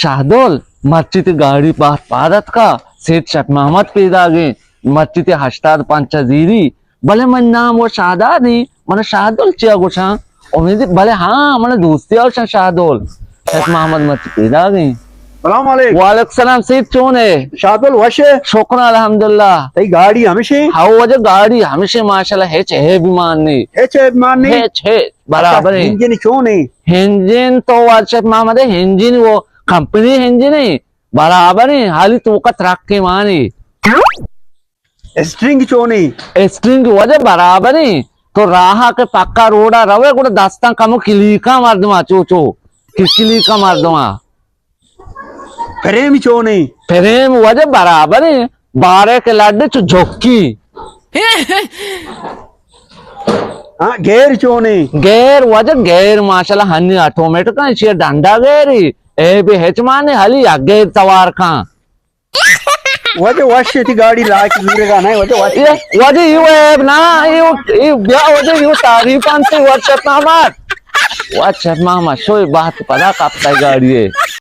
شاہدول، مرچی تئی گاڑی پاد پاد اتکا، سیٹھ شیخ محمد پیداگیں، مرچی تئی ہشتاد پنچ زیری، بلے من نام و شاہداد ایں، من شاہدول چیا گوشاں؟ امید، بلے ہاں، من دوستی آ گوشاں شاہدول۔ شیخ محمد مرچی پیداگیں۔ سلام علیکم۔ وعلیکم سلام سیٹھ، چون ئے؟ شاہدول وش ئے؟ شکر الحمدللہ۔ تئی گاڑی ہمیشیں؟ ہاو واجہ، گاڑی ہمیشیں ماشاءاللہ، ہچ عیب مان نہیں۔ ہچ عیب مان نہیں؟ ہچ، ہچ، برابر اچھا، ہیں۔ انجن چون ئے؟ انجن تو واجہ شیخ محمد ہے، انجن وہ کمپنی انجن ہے، برابر ہیں، حالی تو کا ترک کے مانی۔ اسٹرنگ چون ئے؟ اسٹرنگ واجہ برابر ہیں، تو راہ کے پکا روڈا روے، گڑا دستاں کمو کلیکاں مردماں، چو چو، کلیکاں مردماں۔ فریم چون ئے؟ فریم واجہ برابر ہیں، بارے کے لڈ چو جھوکی۔ ہاں، گیئر چون ئے؟ گیئر واجہ، گیئر ماشاءاللہ ہنی آٹومیٹک ہیں، چیئے ڈنڈا گیئر ہی، اے بھی ہچ مانے، حالی یک گیئر توار کاں۔ واجہ وش ئے، تئی گاڑی لاک زورے گا نہیں، واجہ وش ئے۔ واجہ یو عیب نا، یو، یو بیا واجہ یو تعریف انتے واجہ شیخ محمد۔ واجہ شیخ محمد، شوی بات پدا کپتا گاڑی ہے۔